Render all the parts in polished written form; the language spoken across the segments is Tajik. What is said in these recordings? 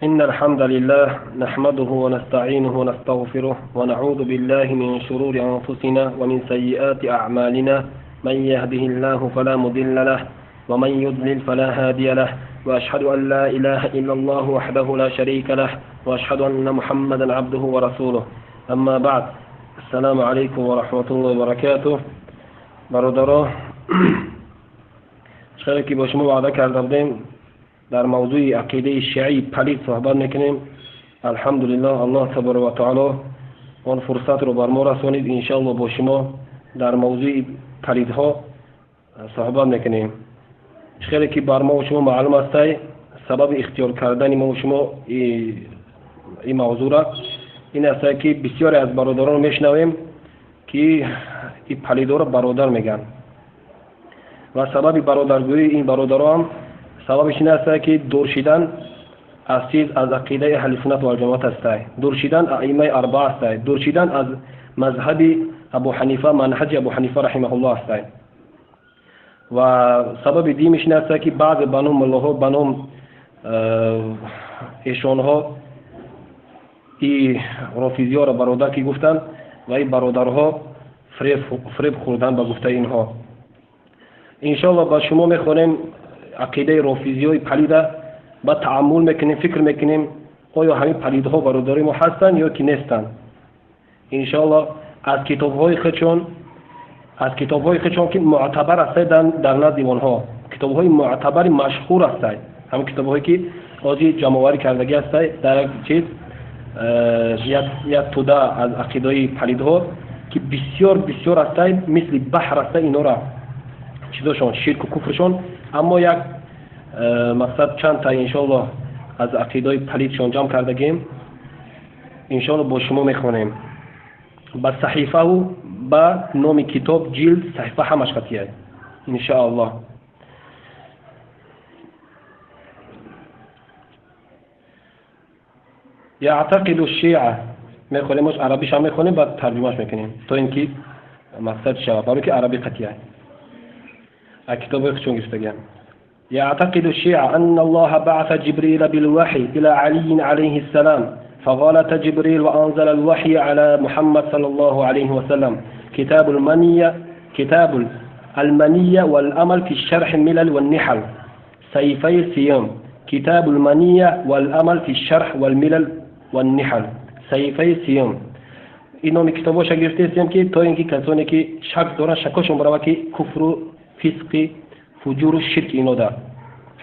إن الحمد لله نحمده ونستعينه ونستغفره ونعوذ بالله من شرور أنفسنا ومن سيئات أعمالنا من يهده الله فلا مضل له ومن يضلل فلا هادي له وأشهد أن لا إله إلا الله وحده لا شريك له وأشهد أن محمدا عبده ورسوله أما بعد السلام عليكم ورحمة الله وبركاته. برادران، چقدر که با شما وعده کرده بودیم در موضوع عقیده شیعی پلید صحبت میکنیم. الحمدلله الله تبارک و تعالی آن فرصت رو بر ما رسانید. انشاءالله با شما در موضوع پلیدها صحبت میکنیم. چقدر که بر ما و شما معلوم است سبب اختیار کردن ما و شما این موضوع را این است که بسیاری از برادران میشنویم که این پلیدها را برادر میگن و سبب برادرگویی این برادران سببش این است که دور شدن از چیز از عقیده اهل سنت و جماعت است، دور شدن ائمه اربعه است، دور شدن از مذهب ابو حنیفه، منهج ابو حنیفه رحمه الله است. و سبب دیمش این است که بعض بنوم ملاها بنوم ایشانها ای رافضی ها را برادر که گفتند و این برادرها فریب خوردن به گفته اینها. انشاءالله با شما میخوانیم عقیده رافضی های پلیده با تعامل میکنیم، فکر میکنیم آیا همین پلیدها برادرای ما هستند یا که نیستند. انشاءالله از کتابهای خودشون، از کتابهای خودشون که معتبر هستند در نزد آنها، کتابهای معتبر مشهور هستند، همین کتابهایی که آجی جمع‌آوری کردگی هستند در یک چیز یک توده از عقیده پلیدها که بسیار بسیار هستند، مثل بحر هستند اینا را چیزاشون شرک و کفرشون. اما یک مقصد چند تا انشاءالله از عقیده پلیدشون جمع کردگیم، انشاءالله با شما میخوانیم با صحیفه و با نام کتاب جلد صحیفه همش قطعیه انشاءالله. یعتقد الشیعه میخوانیمش عربیش هم میخوانیم بعد ترجمهش میکنیم تا اینکه مقصد شود، برای که عربی قطعیه از کتاب خودشون گرفتگیم. يعتقد الشيعة أن الله بعث جبريل بالوحي إلى علي عليه السلام فغلط جبريل وأنزل الوحي على محمد صلى الله عليه وسلم. كتاب المنية، كتاب المنية والأمل في الشرح الملل والنحل، سيفي السيام. كتاب المنية والأمل في الشرح والملل والنحل، سيفي السيام. این نام کتاباش گرفته که تا اینکه کسانی که شک دارن شکاشون برای که کفر و فسق فجور و شرک اینا ده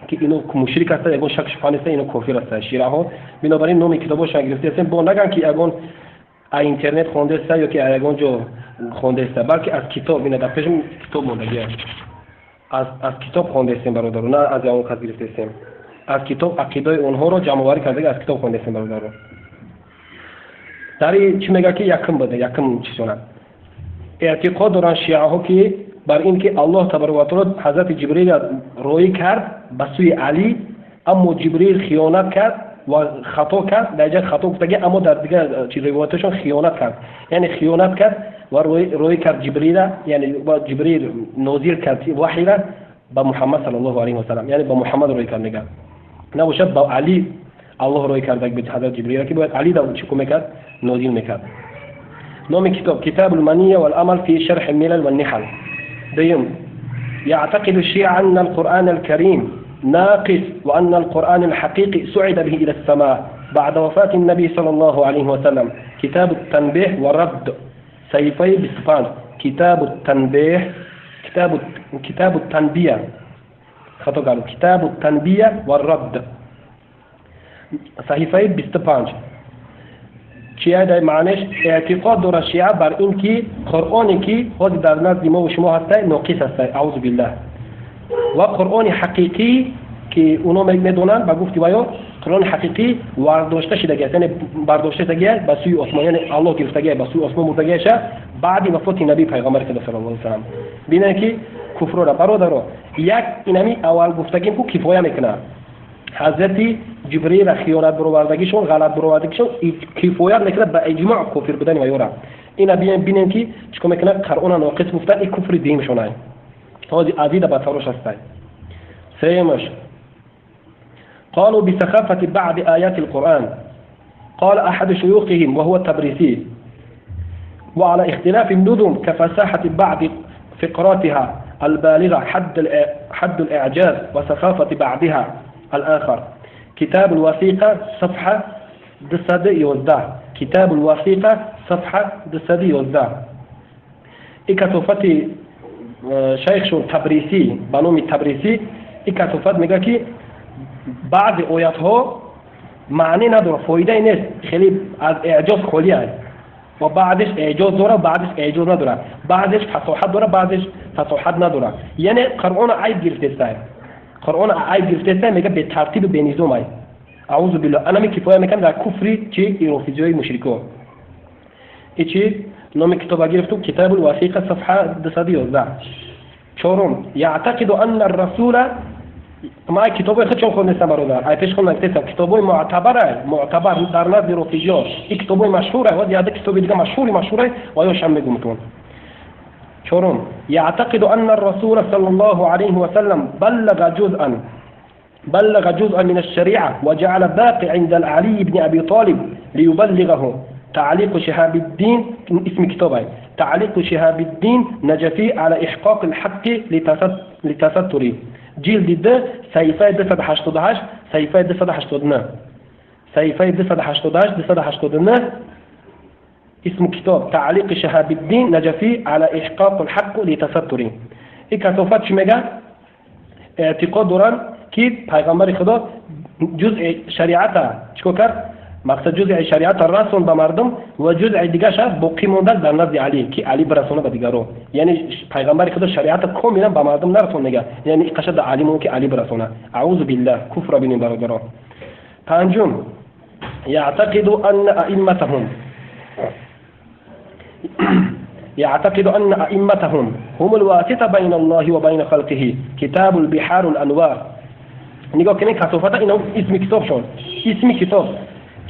که اینو مشرک هست، یگان شک شبهه نیست، اینو کافر هست شیعه ها. بنابراین نام کتاباش گرفته هستیم با نگن که یگان از اینترنت خوانده است یا که یگان جا خوانده است، بلکه از کتاب، اینا در پیشم کتاب موندگی از کتاب خوانده هستیم برادران، نه از یگان کس گرفته هستیم. از کتاب عقیده اونها رو جمع آوری کرده از کتاب خوانده هستیم برادران. در این چی میگه که یکم بده یکم چیزونه اعتقاد دارن شیعه ها که بر اینکه الله تبارک و تعالی حضرت جبریل روی کرد به سوی علی، اما جبریل خیانت کرد و خطا کرد، در جای خطا گفتگی، اما در دیگه چیز روایتشون خیانت کرد، یعنی خیانت کرد و روی کرد جبریل، یعنی جبریل نازل کرد وحی را به محمد صلی الله علیه و سلم، یعنی به محمد روی کرد میگه نباشه به علی الله روی کرد به حضرت جبریل که باید علی دا چیکو میکرد نازل میکرد. نام کتاب کتاب المنیه والعمل في شرح الملل والنحل. ديم يعتقد الشيعة أن القرآن الكريم ناقص وأن القرآن الحقيقي سعد به إلى السماء بعد وفاة النبي صلى الله عليه وسلم. كتاب التنبيه والرد، سيفي بسفان. كتاب التنبيه، كتاب التنبيه، خطأ قالوا كتاب التنبيه والرد، صحیفه 25. چیه در معنیش اعتقاد داره شیعه بر این که قرآنی که خود در نزد ما و شما هسته ناقص هسته، اعوذ بالله، و قرآن حقیقی که اونا میدونن با گفتی ویا قرآن حقیقی ورداشته شده، یعنی برداشته شده به سوی آسمان، یعنی الله گرفته به سوی آسمان برده شه بعد وفات نبی پیغمبر خدا صلی الله علیه و سلم. ببینن که کفر را برادرا یک اینمی اول گفتگیم کو کفایه میکنه حضرت جبریل خیانت برآوردگیشون غلط برآوردگیشون کفایت میکنه به اجماع کافر بودن و یورا. اینا ببینن که چیکار میکنه قرآن ناقص گفتن، این کفر دینشونه. تازه عزیز به تاروش هستند. سیمش قالوا بسخافة بعض آيات القرآن. قال أحد شيوخهم وهو التبريسي: وعلى اختلاف النظم كفساحة بعض فقراتها البالغة حد الإعجاز وسخافة بعضها الآخر. كتاب الوثيقة صفحة 211. كتاب الوثيقة صفحة 211. إكتوفتي شیخشون تبریسی به نام تبریسی این کثافت میگه که بعض آیات ها معنی نداره، فایده نیست، خیلی از اعجاز خالی است و بعدش اعجاز داره، بعدش اعجاز نداره، بعدش فصاحت داره، بعدش فصاحت نداره. یعنی قرآن عیب گرفته است، قرآن عیب گرفته است، میگه به ترتیب به نظام است. اعوذ بالله. انا می کفایه میکنم در کفری چی ایروفیزیای مشرکا. ای چی نام کتاب گرفتم، کتاب الوثیقه صفحه 211. چهارم، یعتقد ان الرسول. ما کتاب خودشون خوندم برادر، ای پیش خوندم کتابای معتبره، معتبر در نزد روفیجا، این کتابای مشهوره و یاد کتاب دیگه مشهوره و یا شم میگم تون. چهارم، یعتقد ان الرسول صلی الله علیه و سلم بلغ جزءا من الشريعة وجعل باقي عند علي بن أبي طالب ليبلغه. تعليق شهاب الدين، اسم كتابه تعليق شهاب الدين نجفي على إحقاق الحق لتستري، جلد 2 صحيفة 288 صحيفة 289 صحيفة 288 289. اسم كتاب تعليق شهاب الدين نجفي على إحقاق الحق لتستري. این کثافت چی میگه؟ اعتقاد دارن که پیغمبر خدا جزء شریعت چیکار کرد؟ مقصد جزء شریعت رسون به مردم و جزء دیگه‌ش باقی مونده در نزد علی که علی برسونه به دیگران. یعنی پیغمبر خدا شریعت کاملا به مردم نرسون میگه، یعنی قشد علی مون که علی برسونه. اعوذ بالله. کفر بینیم برادران. پنجم، یعتقد ان ائمتهم يعتقد أن أئمتهم هم الواسطة بين الله وبين خلقه. كتاب البحار الأنوار. نگاه کنید کثافت اینا اسم کتاب شون، اسم کتاب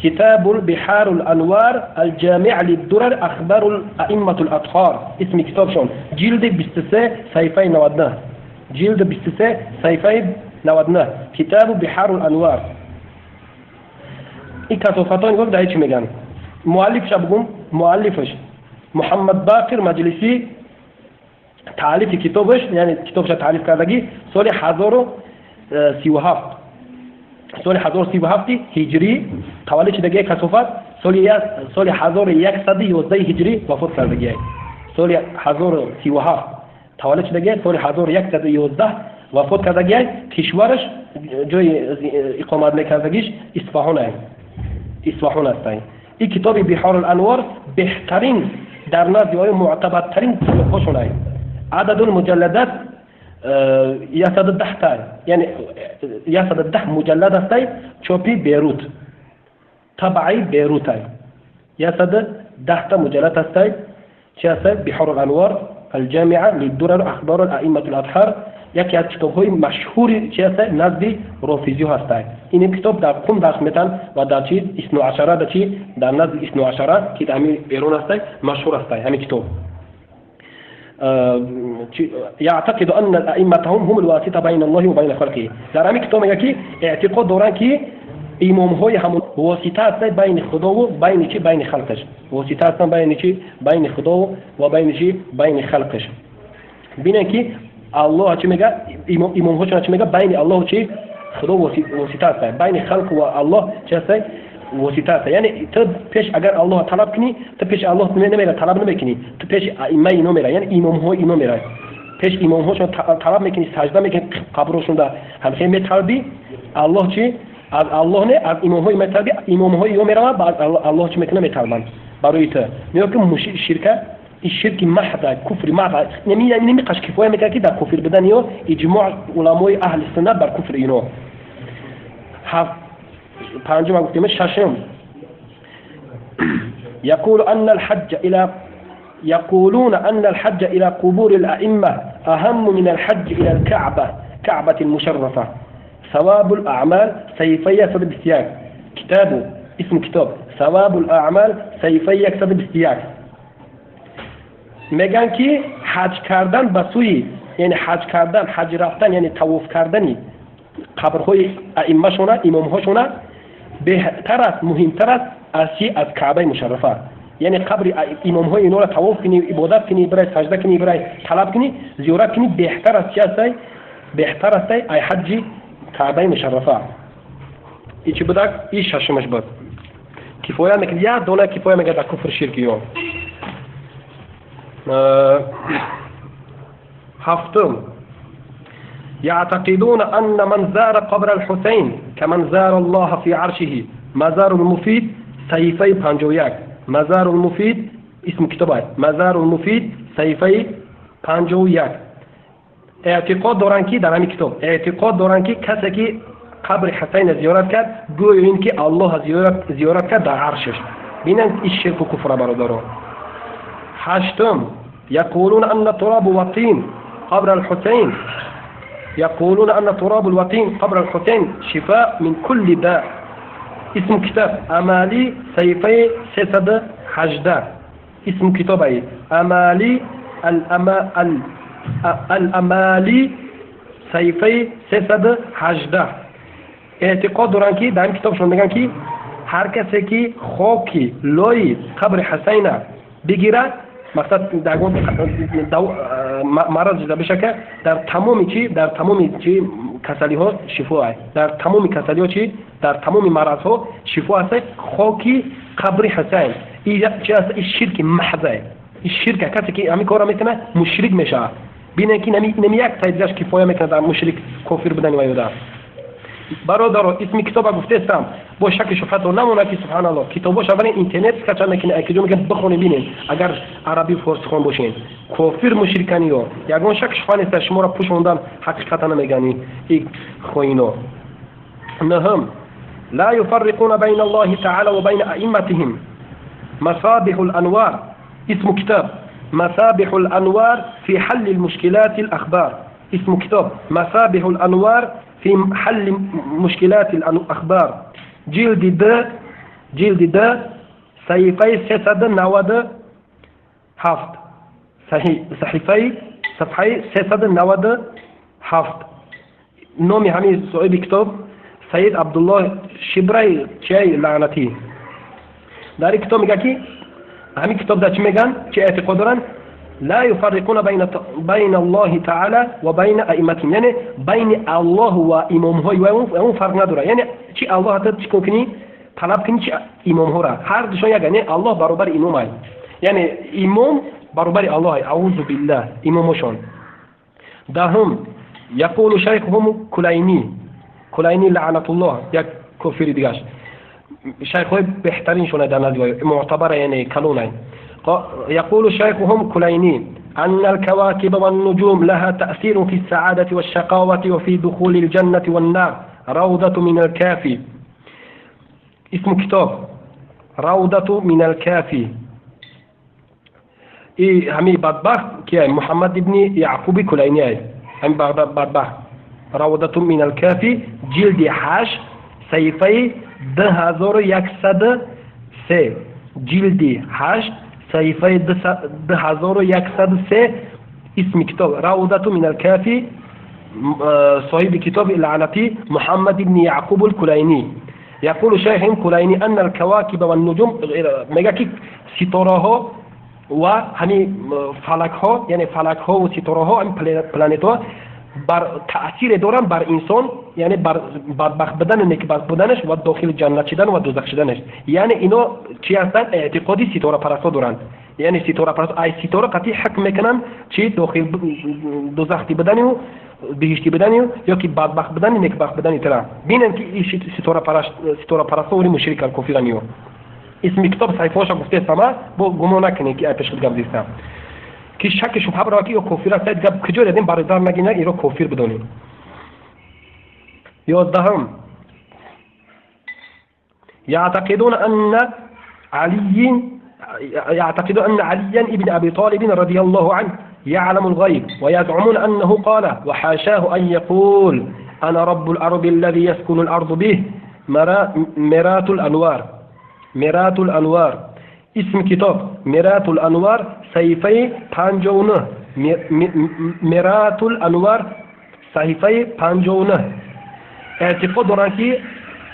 کتاب البحار الأنوار الجامع للدرر أخبار الأئمة الأطهار، اسم کتاب شون، جلد 23 صحیفه 99، جلد 23 صحیفه 99، کتاب بحار الأنوار. این کثافت ها نگاه در چی میگن؟ مؤلفش بگم، مؤلفش محمد باقر مجلسی، تالیف کتابش، یعنی کتابش تالیف کردگی سال 1037، سال 1037 هجری تولد شدگی کثافت، سال 1111 هجری وفات کردگی. سال 1037 تولد شدگی، سال 1111 وفات کردگی. کشورش جای اقامت میکردگیش اصفهان است، اصفهان است. این کتاب بحار الانوار بهترین در نزد های معتبرترین کتاب‌هاشون است. عدد المجلدات 110 تا، یعنی 110 مجلد است. چاپی بیروت، طبعی بیروت است. 110 تا مجلد است. چی است؟ بحار الانوار الجامعه للدرر اخبار الائمه الاطهار، یکی از کتاب‌های مشهور چی است؟ نزد رافضی هست. این کتاب در قم درس میتن و در چی 12 در چی در نزد 12 که در همین ایران است مشهور است همین کتاب. يعتقد ان الائمه هم الواسطه بین الله و بین خلقه. در همین کتاب میگه که اعتقاد دارن که امام های همون واسطه هست بین خدا و بین چی؟ بین خلقش. واسطه هستن بین چی؟ بین خدا و بین چی؟ بین خلقش. ببینن که الله چی میگه؟ امام ها چی میگه؟ بین الله و چی؟ خدا واسطه است. بین خلق و الله چی است؟ واسطه است. یعنی تو پیش اگر الله طلب کنی، تو پیش الله نمیره، طلب نمیکنی، تو پیش ائمه اینا میره، یعنی امام ها اینا میره. پیش امام ها طلب میکنی، سجده میکنی، قبرشون در همخیل میطلبی. الله چی؟ از الله نه، از امام های میطلبی، امام های اینا میره، بعد الله چی میکنه؟ میطلبن برای تو. میگه که شرکه، این شرک محض، کفر محض. نمی قش کفایه میکنه که در کفر بدن یا اجماع علمای اهل سنت بر کفر اینا. هفت پنجم گفتیم، ششم، يقول أن الحج إلى يقولون أن الحج إلى قبور الأئمة أهم من الحج إلى الكعبة، كعبة المشرفة. ثواب الأعمال سيفية 121. كتابه اسم کتاب ثواب الأعمال سیفه 121. میگن که حج کردن به سوی، یعنی حج کردن، حج رفتن، یعنی طواف کردنی қабрҳои аиммашона, имомҳошона беҳтар аст, муҳимтар аст аз чи? Аз Каъбаи мушаррафа. Яъне қабри имомҳои инора тавоф кунӣ, ибодат кунӣ, бирай сажда кунӣ, бирай талаб кунӣ, зиёрат кунӣ, беҳтар аст чи астай? Беҳтар астай ай ҳаҷҷи Каъбаи мушаррафа. И чӣ будак? И шашумаш буд. Кифоя мекунад, як дона кифоя мекунад дар куфр ширки ё. Ҳафтум: يعتقدون أن من زار قبر الحسين كمن زار الله في عرشه. مزار المفيد صحیفه 51. مزار المفید اسم کتاب است. مزار المفید صحیفه 51. اعتقاد دارند که در همین کتاب اعتقاد دارند که کسی که قبر حسین زیارت کرد گویا این که الله زیارت کرد در عرشش. بینند این شرک و کفر برادران. هشتم: يقولون أن تراب وطين قبر الحسين، يقولون أن تراب الوطين قبر الحسين شفاء من كل داء. اسم کتاب امالی صحیفه 318. اسم کتاب ای امالی الامالی صحیفه 318. اعتقاد دارن که در این کتابشون میگن که هر کسی که خاکی لای قبر حسین بگیره، مقصد در مرض زده بشه که در تمام چی، در تمام چی کسلی ها شفا است. در تمام کسلی ها چی، در تمام مرض ها شفا است خاکی قبر حسین. این چی است؟ این شرک محض است. این شرک کسی که همین کارا میکنه مشرک میشه. بینه که نمی یک تاییدش کفایه میکنه در مشرک کافر بودن و یودا. برادرا اسم کتاب گفتستم با شک شبهت نمونه که سبحان الله کتاباش اول اینترنت کچا میکنه اگه میگه بخونید ببینید اگر عربی فارسی خون باشین کافر مشرکانی ها یگان شک شبهه نیست شما را پوشوندن حقیقتا نمیگنی این خوینا. نهم: لا يفرقون بين الله تعالى وبين أئمتهم. مصابيح الأنوار اسم كتاب مصابيح الأنوار في حل المشكلات الأخبار. اسم كتاب مصابيح الأنوار في حل مشكلات الأخبار. جلد د، جلد د، صحیفه 397. صحیفه صفحه 397. نام همین صاحب کتاب سید عبدالله شبرای چای لعنتی. در این کتاب میگه که همین کتاب در چی میگن؟ چه اعتقاد دارن؟ لا يفرقون بين الله تعالى وبين ائمتهم. یعنی بین الله و امام های اون فرق نداره. یعنی چی الله حتی چی کنی طلب کنی چی امام ها را هر دوشان یک. یعنی الله برابر امام است، یعنی امام برابر الله. اعوذ بالله امامشون. دهم: یقول شیخهم کلینی، کلینی لعنت الله یک کافر دیگه، شیخ های بهترین شونه در نزد معتبر یعنی کلونه. يقول شيخهم كليني أن الكواكب والنجوم لها تأثير في السعادة والشقاوة وفي دخول الجنة والنار. روضة من الكافي. اسم كتاب روضة من الكافي. إيه همي بدبخت كي محمد ابن يعقوب كليني همي بدبخت. روضة من الكافي جلد 8 صحیفه 2103. جلد 8 صحیفه 2103. اسم کتاب روضة من الكافي صاحب کتاب لعنتی محمد بن یعقوب الکلینی. یقول شیخ کلینی ان الكواكب والنجوم، میگه که ستاره ها و همین فلک ها، یعنی فلک ها و ستاره ها همین پلنت ها بر تأثیر دارن بر انسان، یعنی بر بدبخت بدن و نیکبخت بدنش و داخل جنت شدن و دوزخ شدنش. یعنی اینا چی هستن؟ اعتقادی ستاره پرستا دارن. یعنی ستاره پرستا ای ستاره قطعی حکم میکنن چی داخل دوزخی بدن و بهشتی بدن یا که بدبخت بدن و نیکبخت بدن ترا. ببینن که این ستاره پرستا ولی مشرک کافرن. اسم کتاب صحیفه‌اش گفته سما با گمان نکنید که پیش خود گپ زدم که شک شبهه برای که کافر است. گپ کجا دیدیم برادر نگین ایرو کافر بدونیم. 11 يعتقدون أن علي يعتقد أن عليا ابن أبي طالب رضي الله عنه يعلم الغيب ويزعمون أنه قال وحاشاه أن يقول أنا رب الأرض الذي يسكن الأرض به مرات الأنوار. مرات الأنوار اسم کتاب مرات الأنوار صحیفه 59. مرات الأنوار صحیفه 59. Эътиқод доранд, ки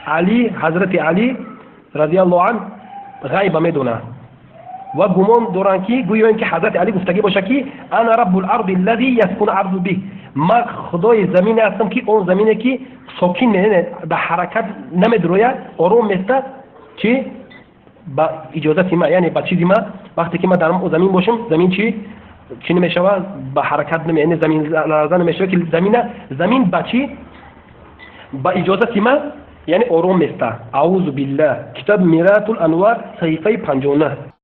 Али, ҳазрати Али радиаллоҳу ан ғайба медонад ва гумон доранд, ки гӯё ин ки ҳазрати Али гуфтагӣ бошад, ки ана раббул арди аллази яскуну арзу биҳ, ман худои замине ҳастам, ки он замине ки сокин, ба ҳаракат намедурояд, ором места, чи ба иҷозати ма, яъне ба чизи ма. Вақте ки ман дар замин бошам, замин чӣ намешавад, ба ҳаракат, яъне замин ларза намешавад, ки замина, замин ба чӣ, ба иҷозати ма, яъне ором места. Аузу биллаҳ. Китоб Миратул Анвар, саҳифаи 59.